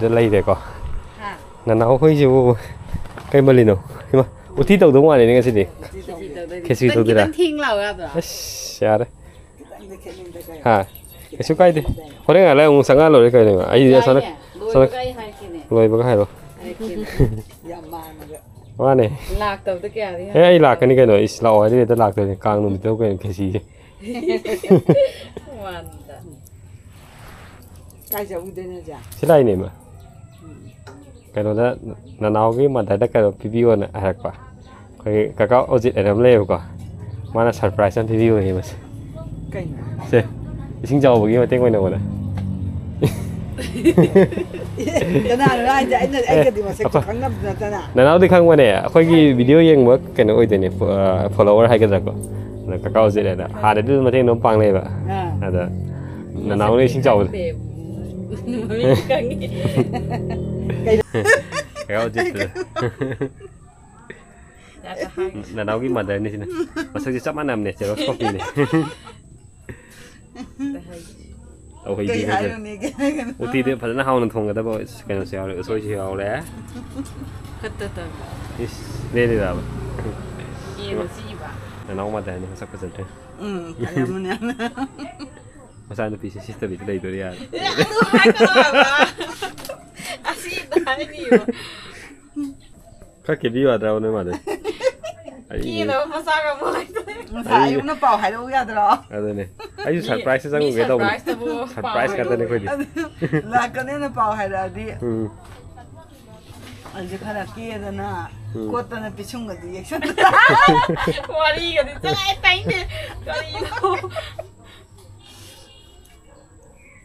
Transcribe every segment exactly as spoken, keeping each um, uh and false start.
ꯗ ꯂꯩꯔꯦꯀꯣ꯫ ꯍꯥ꯫ ꯅꯅꯥꯎ ꯍꯣꯏꯁꯤꯕꯨ ꯀꯩ ꯃꯜꯂꯤꯅꯣ? ꯏꯃꯥ, ꯎꯇꯤ ꯇꯧꯗꯧ ꯃꯥꯜꯂꯦꯅꯦ ꯉꯁꯤꯗꯤ꯫ ꯈꯦꯆ꯭ꯔꯤ ꯇꯧꯗꯣꯏꯔꯥ? ꯈꯤꯇꯪ ꯊꯦꯡ ꯂꯥꯎ ꯌꯥꯗ꯭ꯔꯣ? ꯑꯁ, ꯌꯥꯔꯦ꯫ ꯍꯥ? ꯀꯩꯁꯨ ꯀꯥꯏꯗꯦ꯫ ꯍꯣꯔꯦꯟ ꯉꯥꯏꯍꯥꯛ ꯂꯩꯔ ꯑꯃꯨꯛ ꯆꯪꯉꯛꯑ ꯂꯣꯏꯔꯦ ꯀꯩꯅꯣ, ꯏꯃꯥ꯫ ꯑꯩ ꯌꯥꯏꯅꯦ꯫ ꯑꯁꯣꯝꯗ-, ꯂꯣꯏꯕꯒ ꯑꯩ ꯍꯥꯏꯔꯛꯀꯦꯅꯦ꯫ ꯂꯣꯏꯕꯒ ꯍꯥꯏꯔꯣ꯫ ꯍꯥꯏꯔꯛꯀꯦꯅꯦ꯫ ꯌꯥꯝ ꯃꯥꯟꯕ꯫ ꯃꯥꯅꯦ꯫ ꯂꯥꯛꯇꯕꯗ ꯀꯌꯥꯗꯤ ꯑꯦ, ꯑꯩ ꯂꯥꯛꯀꯅꯤ ꯀꯩꯅꯣ꯫ ꯏꯁ, ꯂꯥꯛꯑꯣ ꯍꯥꯏꯗꯤ ꯍꯦꯛꯇ ꯂꯥꯛꯇꯣꯏꯅꯤ꯫ ꯀꯥꯡ ꯅꯨꯃꯤꯠꯇꯕꯨ ꯀꯩꯅꯣ ꯈꯦꯆꯤꯁꯦ꯫ ꯋꯥꯟꯗ꯫ ꯀꯥꯏ ꯆꯠꯂꯨꯗꯣꯏꯅꯣ ꯍꯧꯖꯤꯛ? ꯁꯤ ꯂꯥꯛꯏꯅꯦ, ꯏꯃꯥ꯫ ꯎꯝ꯫ ꯀꯩꯅꯣꯗ, ꯅꯅꯥꯎꯒꯤ motherꯗ ꯀꯩꯅꯣ ꯄꯤꯕꯤꯌꯣꯅ ꯍꯥꯏꯔꯛꯄ꯫ ꯑꯩꯈꯣꯏꯒꯤ ꯀꯀꯥ ꯑꯣꯖꯤꯠ ꯍꯥꯏꯅ ꯑꯃ ꯂꯩꯌꯦꯕꯀꯣ, ꯃꯥꯅ surprise ꯑꯃ ꯄꯤꯕꯤꯌꯣꯌꯦ ꯃꯁꯤ꯫ ꯀꯩꯅꯣ? ꯁꯦ, ꯏꯁꯤꯡ ꯆꯥꯎꯕꯒꯤ ꯃꯇꯦꯡ ꯑꯣꯏꯅ ꯑꯣꯏꯅ꯫ ꯀꯅꯥꯅꯣ ꯍꯥꯏꯁꯦ? ꯑꯩꯅ, ꯑꯦ, ꯑꯩꯒꯗꯤ ꯃꯁꯛꯁꯨ ꯑꯩꯈꯣꯏ ꯈꯪꯅꯕꯁꯨ ꯅꯠꯇꯅ꯫ ꯅꯅꯥꯎꯗꯤ ꯈꯪꯕꯅꯦ, ꯑꯩꯈꯣꯏꯒꯤ video ꯌꯦꯡꯕ ꯀꯩꯅꯣ ꯑꯣꯏꯗꯣꯏꯅꯦ, ꯐꯣ-, ꯑ, follower ꯍꯥꯏꯒꯗ꯭ꯔꯥꯀꯣ꯫ ꯑꯗ ꯀꯀꯥ ꯑꯣꯖꯤꯠ ꯍꯥꯏꯅ ꯍꯥꯟꯅꯗꯤ ꯑꯗꯨꯝ ꯃꯇꯦꯡ ꯑꯗꯨꯝ ꯄꯥꯡꯅꯩꯕ꯫ ꯑꯥ꯫ ꯑꯗ ꯅꯅꯥꯎꯅ ꯏꯁꯤꯡ ꯆꯥꯎꯕꯗꯣ꯫ ꯃꯃꯤꯡ ꯈꯪꯉꯦ꯫ ꯀꯩꯅꯣ? ꯀꯀꯥ ꯑꯣꯖꯤꯠꯇꯨꯗ꯫ ꯌꯥꯗ ꯍꯥꯏ꯫ ꯅꯅꯥꯎꯒꯤ motherꯅꯤ ꯁꯤꯅ꯫ ꯃꯁꯛꯁꯦ ꯆꯞ ꯃꯥꯟꯅꯕꯅꯦ, xerox copyꯅꯦ꯫ ꯇꯧꯍꯩꯗꯦ ꯀꯩ ꯍꯥꯏꯁꯦ꯫ ꯍꯥꯏꯔꯨꯅꯦꯒꯦ? ꯎꯇꯤꯗꯤ ꯐꯖꯅ ꯍꯥꯎꯅ ꯊꯣꯡꯒꯗꯕ ꯀꯩꯅꯣꯁꯨ ꯌꯥꯎꯔꯦ, ꯎꯁꯣꯏꯁꯨ ꯌꯥꯎꯔꯦ꯫ ꯈꯨꯠꯇ ꯇꯧ꯫ ꯏꯁ, ꯂꯦꯜꯂꯤꯔꯕ? ꯌꯦꯟ ꯏꯃꯥ, ꯁꯤꯕ꯫ ꯅꯅꯥꯎ motherꯅꯤ, ꯃꯁꯛ ꯐꯖꯗ꯭ꯔꯦ꯫ ꯎꯝ, ꯐꯖꯕꯅꯦ꯫ ꯃꯆꯥꯅꯨꯄꯤꯁꯦ ꯁꯤꯠꯇꯕꯤꯗ ꯂꯩꯗꯣꯔꯤ ꯌꯥꯔꯦ꯫ ꯑꯗꯨ ꯍꯥꯏꯒꯅꯣ ꯍꯥꯏꯕ꯫ ꯑꯁꯤ ꯍꯥꯏꯕꯤꯌꯨ꯫ ꯈꯔ ꯀꯦꯕꯤꯌꯨ ꯌꯥꯗ꯭ꯔꯕ ꯅꯣꯏ ꯃꯥꯗꯩ? ꯑꯩ ꯀꯦꯅꯕ ꯃꯆꯥꯒ ꯑꯃꯨꯛ ꯂꯩꯇ꯭ꯔꯦ꯫ ꯉꯁꯥꯏ ꯑꯩ ꯑꯌꯨꯛꯅ ꯄꯥꯎ ꯍꯥꯏꯔꯛꯎ ꯌꯥꯗ꯭ꯔꯣ? ꯑꯗꯨꯅꯦ꯫ ꯑꯩꯁꯨ ꯃꯤ, surpriseꯇ ꯃꯤ ꯆꯪꯉꯨꯒꯦ ꯇꯧꯕꯅꯦ꯫ Surpriseꯇꯕꯨ ꯄꯥꯎ surprise ꯉꯥꯛꯇꯅꯦ ꯍꯥꯏꯔꯛꯎ꯫ ꯑꯩꯈꯣꯏꯗꯤ꯫ ꯑꯗꯨ ꯂꯥꯛꯀꯅꯦꯅ ꯄꯥꯎ ꯍꯥꯏꯔꯛꯑꯗꯤ ꯎꯝ꯫ ꯑꯩꯁꯦ ꯈꯔ ꯀꯦꯗꯅ ꯎꯝ꯫ ꯈꯣꯠꯇꯅ ꯄꯤꯁꯨꯝꯒꯗꯤ ꯌꯦꯛꯁꯟꯗꯅ꯫ ꯋꯥꯔꯤꯒꯗꯤ ꯆꯠꯂꯣꯍꯦ, ꯇꯥꯏꯅꯤꯡꯗꯦ꯫ ꯀꯔꯤꯅꯣ?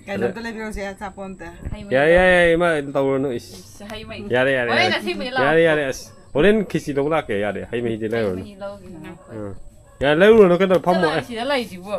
ꯀꯩꯅꯣꯝꯇ ꯑꯗ ꯂꯩꯕꯤꯔꯛꯎꯁꯦ, ꯑꯆꯥꯄꯣꯠ ꯑꯝꯇ꯫ ꯍꯩ ꯃꯍꯤ ꯌꯥꯔꯦ, ꯂꯧ꯫ ꯌꯥꯔꯦ, ꯌꯥꯔꯦ, ꯏꯃꯥ, ꯇꯧꯔꯨꯔꯅꯨ, ꯏꯁ꯫ ꯏꯁ, ꯍꯩ ꯃꯍꯤ꯫ ꯌꯥꯔꯦ, ꯌꯥꯔꯦ, ꯍꯣꯔꯦꯟ ꯌꯥꯔꯦ꯫ ꯑꯁꯦꯡꯕꯒꯤ ꯂꯥꯛꯑꯣ꯫ ꯌꯥꯔꯦ, ꯌꯥꯔꯦ, ꯑꯁ꯫ ꯍꯣꯔꯦꯟ ꯈꯦꯆꯤ ꯂꯧꯕ ꯂꯥꯛꯀꯦ, ꯌꯥꯔꯦ, ꯍꯩ ꯃꯍꯤꯗꯤ ꯍꯩ ꯂꯩꯔꯨꯔꯅꯨ꯫ ꯃꯍꯤ ꯂꯧꯒꯦ, ꯉꯥꯏꯈꯣ꯫ ꯎꯝ꯫ ꯌꯥꯔꯦ, ꯂꯩꯔꯨꯔꯅꯨ, ꯀꯩꯗꯧꯔꯦ? ꯐꯝꯃꯣ, ꯆꯠꯂꯣ, ꯑꯦ꯫ ꯁꯤꯗ ꯂꯩꯁꯤꯕꯨ꯫